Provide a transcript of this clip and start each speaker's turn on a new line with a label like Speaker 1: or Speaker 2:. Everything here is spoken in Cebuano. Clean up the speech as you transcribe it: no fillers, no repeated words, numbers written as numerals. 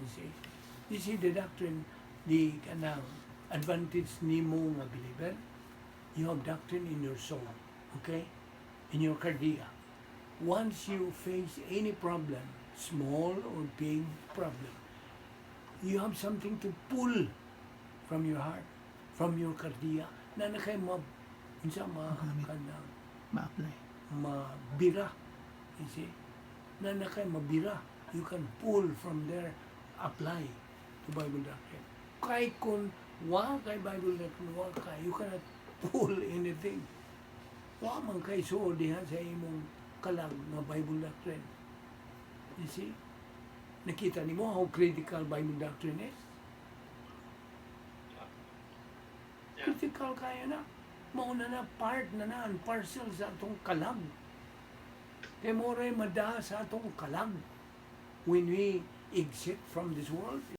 Speaker 1: You see? You see the doctrine, the kanang advantage nimo nga believer, you have doctrine in your soul, okay? In your kardia. Once you face any problem, small or big problem, you have something to pull from your heart, from your kardia, na na kay ma, unsa ma,
Speaker 2: Magamit.
Speaker 1: Kanang,
Speaker 2: Ma-apply.
Speaker 1: Mabira. You see? Na na kay mabira. You can pull from there, apply to Bible doctrine. Kay kung wa kay Bible doctrine, wa kay, you cannot pull anything. Wa man kay suod diha sa imong kalag nga Bible doctrine. You see? Nakita nimo how critical Bible doctrine is?
Speaker 3: Yeah.
Speaker 1: Critical kaayo na. Mauna na part na na and parcel sa atong kalag. Kay mao ray mada sa atong kalag when we exit from this world.